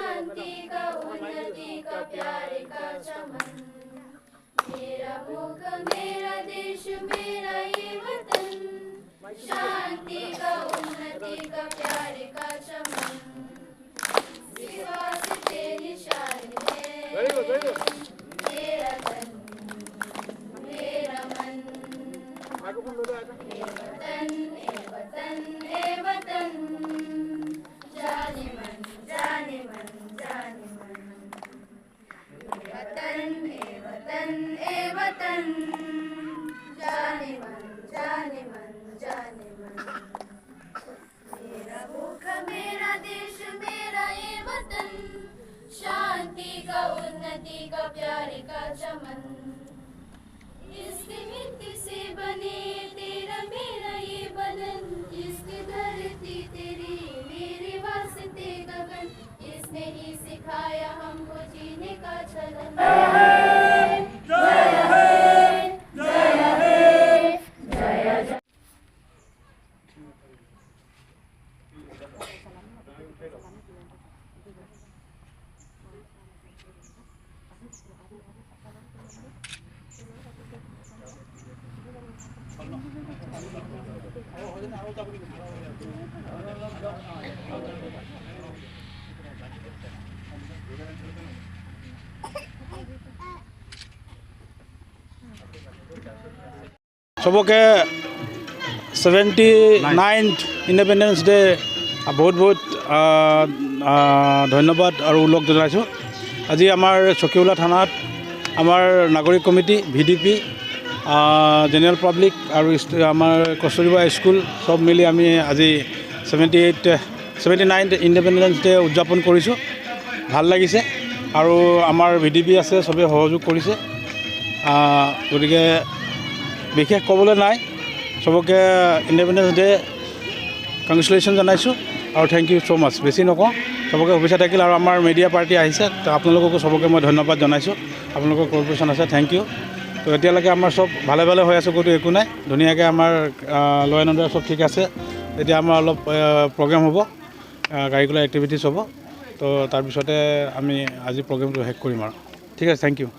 शांति का उन्नति का प्यार का चमन। मेरा मुल्क मेरा देश मेरा ये वतन, शांति का उन्नति का प्यार का चमन। वास्ते निशान है मेरा तन मेरा मन, ए वतन ए वतन ए वतन, जाने मन जाने मन जाने मन। ए वतन ए वतन ए वतन, जाने मन जाने मन जाने मन। मेरा मुल्क मेरा देश मेरा ये वतन, शांति का उन्नति का प्यार का चमन। इसकी मिट्टी से बने तेरा मेरा ये बदन, इसकी धरती तेरी मेरे वास्ते गगन। इसने ही सिखाया हमको जीने का चलन। जय हे जय हे जय जय। চবকে 79th independence day বহুত বহুত ধন্যবাদ আৰু ওলগ জনাইছোঁ। আজি আমাৰ চকীহোলা থানাত আমাৰ নাগৰিক কমিটি, ভিডিপি, জেনেৰেল পাব্লিক আৰু আমাৰ কস্তুৰবা স্কুল চব মিলি আমি আজি 79th independence day উদযাপন কৰিছোঁ। ভাল লাগিছে আৰু আমাৰ ভিডিপি আছে, চবেই সহযোগ কৰিছে। গতিকে বিশেষ ক'বলৈ নাই, চবকে ইণ্ডিপেণ্ডেঞ্চ ডে কংগ্ৰেচুলেশ্যন জনাইছোঁ আৰু thank you so মাছ। বেছি নকওঁ, চবকে শুভেচ্ছা থাকিল। আৰু আমাৰ মিডিয়া পাৰ্টি আহিছে, তো আপোনালোককো চবকে মই ধন্যবাদ জনাইছোঁ। আপোনালোকৰ কৰ্পৰেশ্যন আছে, thank U. তো এতিয়ালৈকে আমাৰ চব ভালে ভালে হৈ আছে, ক'তো একো নাই, ধুনীয়াকৈ আমাৰ ল এণ্ড অৰ্ডাৰ চব ঠিক আছে। এতিয়া আমাৰ অলপ প্ৰগ্ৰেম হ'ব, কাৰিকুলাৰ এক্টিভিটিছ হ'ব, তো তাৰপিছতে আমি আজি প্ৰগ্ৰেমটো শেষ কৰিম আৰু। ঠিক আছে, thank U.